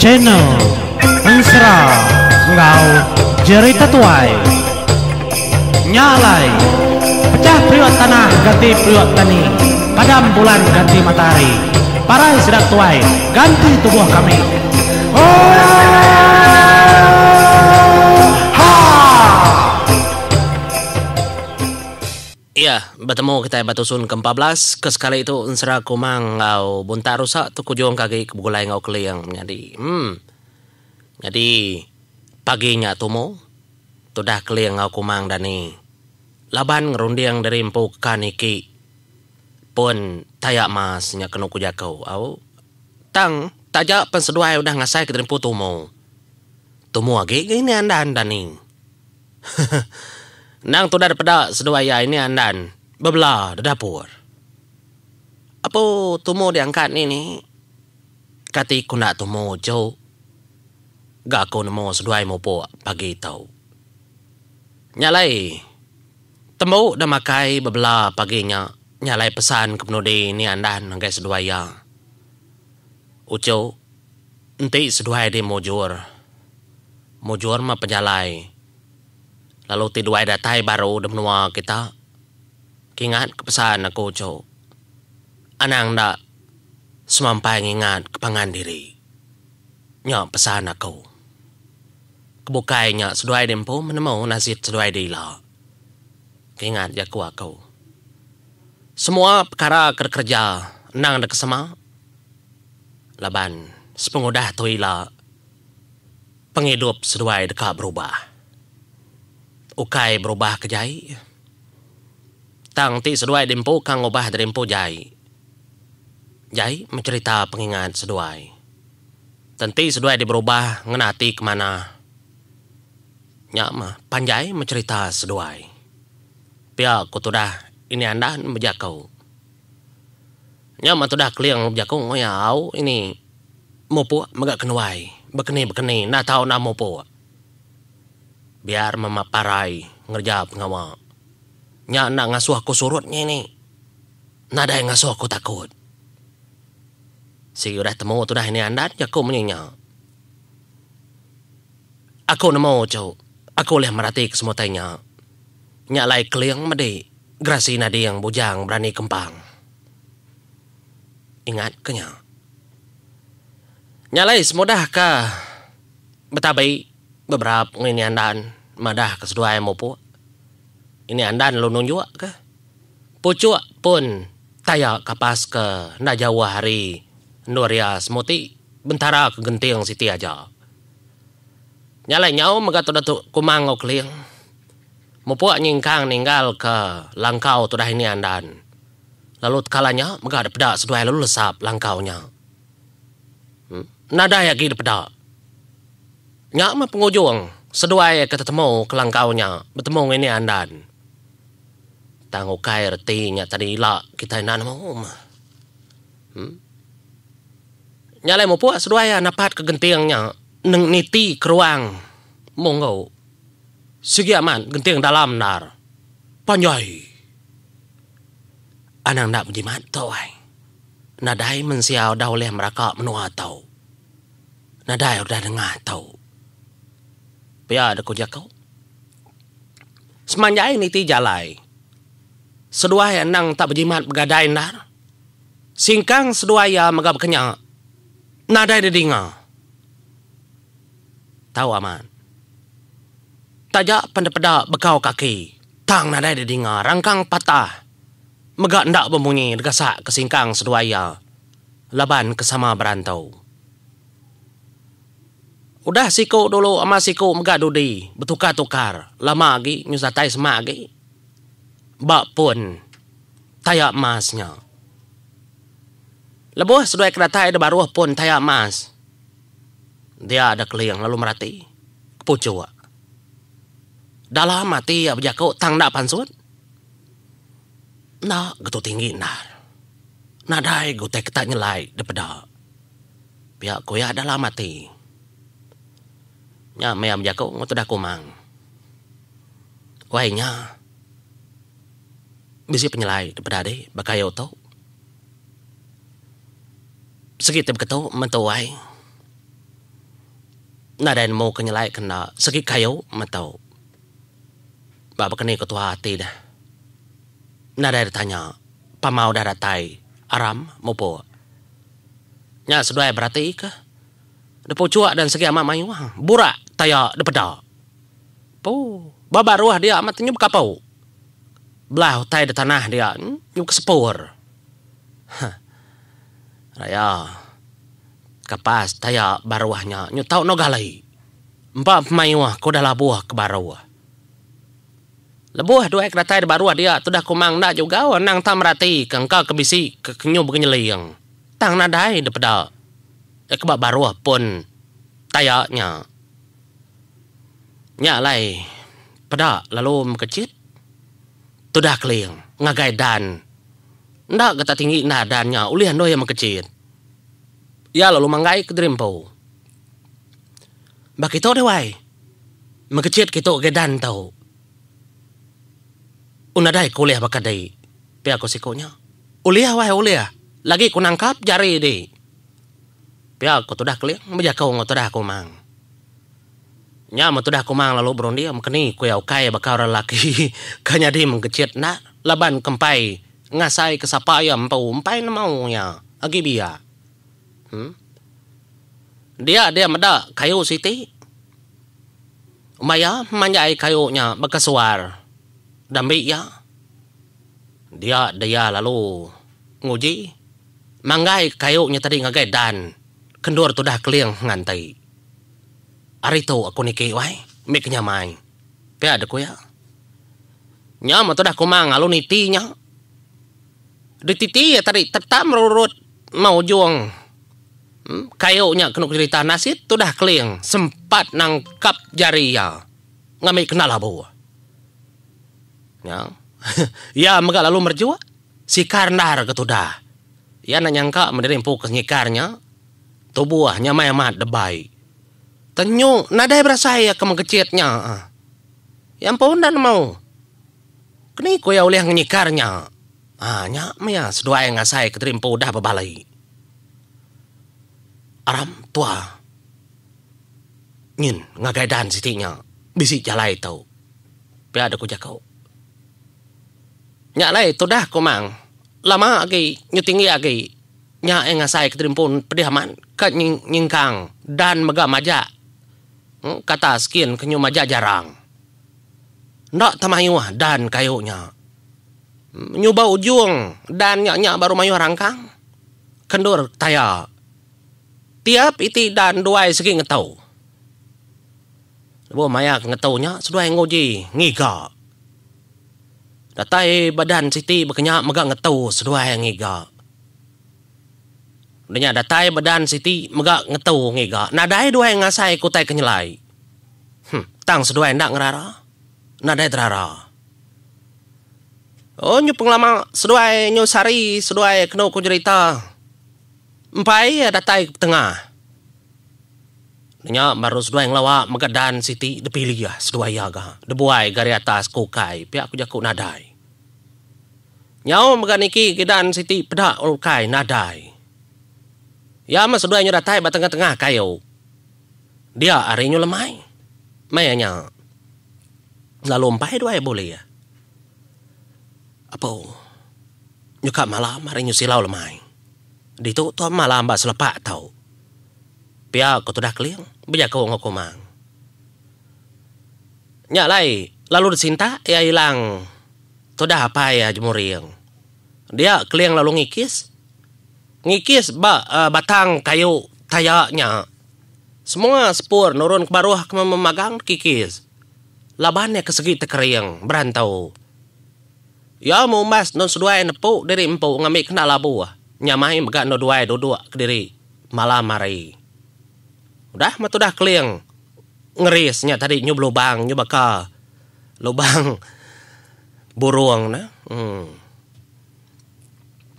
Channel Ensera enggau Jerita Tuai. Nya alai, pecah periuk tanah ganti periuk tani, padam bulan ganti matahari, parai sida tuai ganti tubuh kami. Oohaa! Iya, betemu kitai ba tusun ke 14 ke sekali tu ensera Kumang enggau Buntak Rusa tu kujung ke agi ke begulai enggau Keling menyadi. Em. Nyadi pagi nya tumu tudah Keling enggau Kumang dani laban ngerunding diri empu ka niki pun taya mas nya kenu ku jaku au. Tang taja pen seduai udah ngasai ke diri empu tumu. Tumu agi ga ini andan dani. Endang tudah dipeda seduai iya ini andan bebela da dapur. Apu tumu diangkat ni ni. Kati ku enda tumu uchu. Ga aku nemu seduai mupuk pagi tu. Nya alai tembu da makai bebela pagi nya nya alai pesan ke penudi ni andan ngagai seduai iya. Uchu enti seduai di mujur. Mujur meh pejalai lalu ti duai datai baru da menua kita. Kingat ke pesan aku tu anang enda semampai ngingat ke pangan diri. Nya pesan aku. Ke bukai nya seduai di empu menemu nasit seduai di ila. Kingat jaku aku. Semua pekara ke dikereja endang deka sema laban sepengudah tu ila. Pengidup seduai deka berubah. Ukai berubah ke jai. Tang enti seduai diempu ka ngubah diri empu jai. Jai meh cherita pengingat seduai. Tenti seduai diberubah ngena ati ke manah. Nya meh panjai meh cherita seduai. Pia ku tudah ini andan bejaku. Nya meh tudah Keling bejaku enggau iya au ini. Mupuk mega kenuai, bekeni-bekeni enda tau enda mupuk. Biar mema parai ngereja pengawa. Nya enda ngasuh aku surut nyi ni. Nadai ngasuh aku takut. Sigi udah temu tudah ini andan jaku munyi nya. Aku nemu tu, aku ulih meratika semua utai nya. Nya alai Keling medi Gerasi Nading Bujang Berani Kempang. Ingat ke nya. Nya alai semudah ka betabi beberap enggau ini andan madah ka seduai mupuk. Ini andan lalu nunjuk ka puchuk pun taya kapas ke enda jauh ari endur iya semuti bentara ke genting siti aja. Nya alai nyau mega tudah tu Kumang enggau Keling mupuk nyingkang ninggal ka langkau tudah ini andan. Lalu tekala nya mega dipeda seduai lalu lesap langkau nya. Nadai agi dipeda. Nya meh pengujung seduai ke tetemu ke langkau nya betemu ngini andan. Tang ukai reti nya tadi ila kitai enda nemu meh. Nya alai mupuk seduai iya napat ke genting nya neng niti ke ruang munggu. Sigi amat genting dalam endar. Panjai. Anang enda bejimat tu ai. Nadai mensia udah ulih meraka menua tu. Nadai udah nengah tu. Pia deka jaku. Semanjai niti jalai. Seduai anang tak bejimat begadai endar. Singkang seduai iya mega bekenya. Nadai didinga. Tau amat. Taja pen dipeda bekau kaki tang nadai didinga rangkang patah mega enda bemunyi degasak ke singkang seduai iya laban ke sama berantu. Udah siku dulu ama siku mega dudi betukar-tukar lama agi nyus datai semak agi ba pun taya mas nya. Lebuh seduai ke datai da baruh pun taya mas. Dia da Keling lalu merati ke puchuk. Dalam ati iya bejaku tang enda pansut. Enda getu tinggi endar. Nadai ga utai ketak nyelai dipeda. Pia ku iya dalam ati. Nya meh iya bejaku enggau tudah Kumang. Wai nya bisi penyelai dipeda dih ba kayu tu. Segi ti beketu mentu ai. Nadai nemu ke nyelai ke enda segi kayu metu. Ba baka ni ku tuha ati deh. Nadai ditanya pama udah datai aram mupuk. Nya seduai berati ke depuchuk dan segi amat mayuh burak taya dipeda. Pu ba baruh dia amat nyu bekapau. Belah utai da tanah dia nyu kesepur. Heh. Raya. Kapas taya baruh nya nyu tau eno gali. Empa pemayuh ke udah labuh ke baruh. Lebuh duai ke datai da baruh dia tudah Kumang enda jugau anang tau merati ke engka ke bisi ke nyu begenyeling. Tang nadai da peda ke ba baruh pun taya nya. Nya alai peda lalu mekechit tudah Keling ngagai dan. Enda ga tak tinggi enda dan nya ulih endur iya mekechit. Iya lalu manggai ke diri empu. Ba kitu deh wai. Mekechit kitu agi dan tu. Un nadai ke ulih baka di, pia ku siku nya. Ulih wai ulih. Lagi ku nangkap jari di. Pia ku tudah Keling bejaku enggau tudah Kumang. Nya meh tudah Kumang lalu berunding mekeni ku iya ukai baka orang lelaki ke nyadi mengkechit enda laban ke empai ngasai ke sapa iya empu empai nemu iya agi biak. Em. Dia dia meda kayu siti. Umbai iya manjai kayu nya baka suar dambi iya. Dia dia lalu nguji manggai kayu nya tadi ngagai dan ke endur tudah Keling nganti. Ari tu aku niki wai, mih ke nyamai. Pia deh ku iya. Nya meh tudah Kumang alu niti nya. Dititi iya tadi tetap merurut meh ujung kayu nya kenu jerita nasit tudah Keling sempat nangkap jari iya ngambi kena labuh. Nya iya mega lalu merejuk sikar endar ke tudah. Iya enda nyangka meh diri empu ke nyikar nya. Tubuh nyamai amat debai. Tenyu nadai berasai iya ke mengkechit nya. Iya empu enda nemu. Keni ku iya ulih ngenyikar nya. Haa nya meh iya seduai ngasai ke diri empu udah bebali. Aram tua nyin ngagai dan siti nya bisi jalai tu. Pia deh ku jaku. Nya alai tudah ku mang lama agi nyu tinggi agi. Nya iya ngasai ke dirimpun pedih amat ka nyingkang dan mega majak kata skin ke nyu majak jarang. Enda temayuh dan kayu nya. Nyu ba ujung dan nya nya baru mayuh rangkang ke endur taya. Tiap iti dan duai sigi ngetu. Lebuh maya ke ngetu nya seduai nguji ngiga. Datai ba dan siti baka nya mega ngetu seduai ngiga. Udah nya datai ba dan siti mega ngetu ngiga nadai duai ngasai ke utai ke nyelai. Huh tang seduai enda ngerara. Nadai terara. Oh nyu pengelama seduai nyu sehari seduai kenu ku jerita empai iya datai ke petengah. Udah nya baru seduai ngelawa mega dan siti dipilih seduai iya ga dibuai ga ari atas ke ukai pia ku jaku nadai. Nyau mega niki gidan siti peda ukai nadai. Iya meh seduai nyu datai ba tengah-tengah kayu. Dia ari nyu lemai. Maya nya lalu empai duai bulih. Apo nyu ka malam ari nyu silau lemai. Ditu tu malam ba selepak tau. Pia ko tudah Keling bejaku enggau Kumang. Nya alai lalu disintak iya ilang. Tudah apai iya Jemuring. Dia Keling lalu ngikis. Ngikis ba batang kayu taya nya. Semua sepur nurun ke baruh ke memagang dikikis. Laban iya ke segi tekering berantau. Iya mumbas endur seduai nepu diri empu ngambi kena labuh. Nyamai mega endur duai duduk kediri malam hari. Udah meh tudah Keling ngeris nya tadi nyu belubang nyu baka Lubang burung ne uhh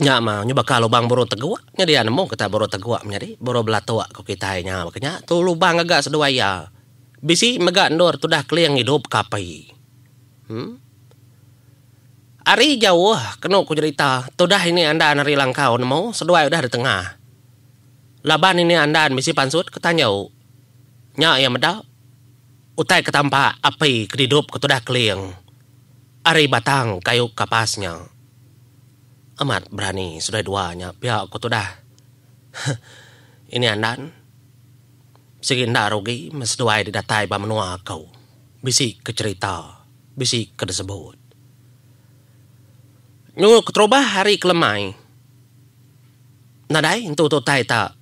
nya mah nyu baka lubang burung teguk nyadi iya nemu kita burung teguk menyadi burung belatuk ku kitai nya baka nya tu lubang ngaga seduai iya. Bisi mega endur tudah keling idup ke api. Uhh ari jauh kenu ku jerita tudah ini andan ari langkau nemu seduai udah ditengah laban ini andan bisi pansut ke tanjau. Nya iya meda utai ke tampak api ke didup ke tudah Keling ari batang kayu kapas nya. Amat berani seduai dua nya pia ku tudah. Ini andan sigi enda rugi meh seduai di datai ba menua aku bisi ke cherita bisi ke disebut. Nyu keterubah hari kelemai nadai entu tu utai ta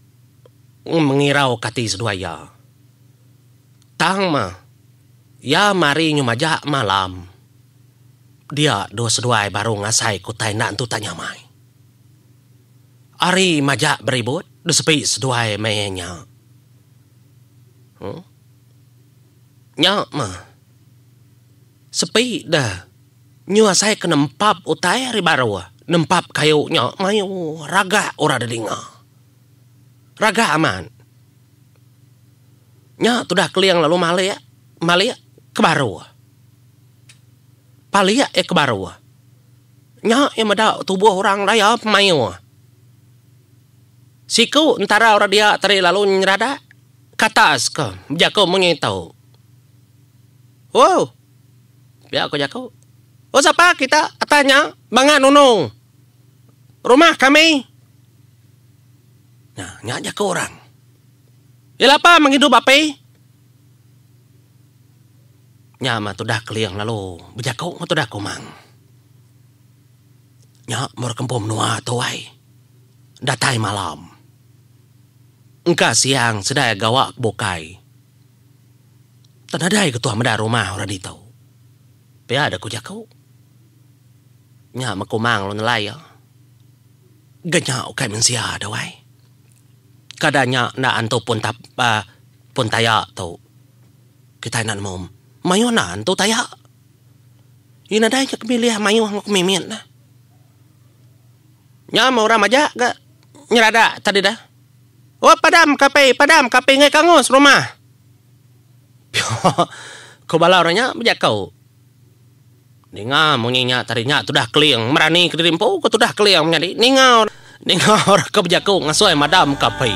mengirau ke ati seduai iya. Tang meh iya mari nyu majak malam dia dua seduai baru ngasai ke utai enda entu tak nyamai. Ari majak beribut disepi seduai meh nya. Huh. Nya meh. Sepi deh nyu asai ke nempap utai ari baruh nempap kayu nya mayuh ragak orang didinga. Ragak amat. Nya tudah Keling lalu malik malik ke baruh. Palik iya ke baruh. Nya iya meda tubuh orang raya pemayuh. Siku entara orang dia tadi lalu nyeradak ke atas ke bejaku munyi tu. Oh! Pia ku jaku. Oh sapa kita atas nya bangat nunu rumah kami. Nya nya jaku orang. Iya lapa mengidup api. Nya mah tudah Keling lalu bejaku enggau tudah Kumang. Nya meh orang kampung menua tu ai. Datai malam. Engka siang sedai gawa ke bukai. Tang nadai ke tuah meda rumah orang ditu. Pia deh ku jaku. Nya meh Kumang lalu nelai iya. Ga nya ukai mensia deh wai. Kada nya enda antu pun tap pun taya tu. Kitai enda nemu mayuh enda antu taya. Iya nadai nya ke milih mayuh enggau ke mimit ne. Nya meh orang majak ga nyeradak tadi dah. Oh padam ke api, padam ke api enggai ke angus rumah. Pia ku bala orang nya bejaku. Ninga munyi nya tadi nya tudah Keling merani kediri empu ke tudah Keling menyadi ninga ninga orang ke bejaku ngasoi madam ke api.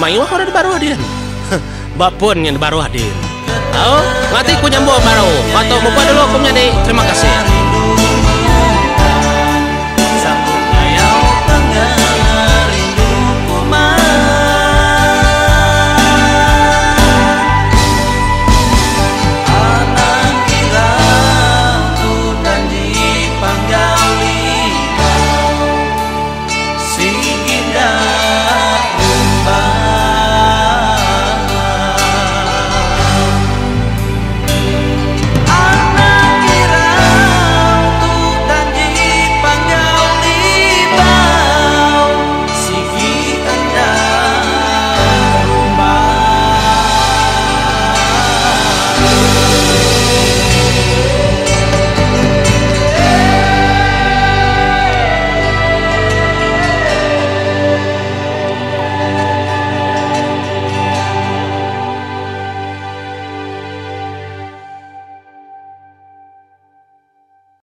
Mayuh orang di baruh din. Ba pun nya di baruh din. Au ngati ku nyambung baru. Ba tu mupuk dulu ku menyadi. Terima kasih.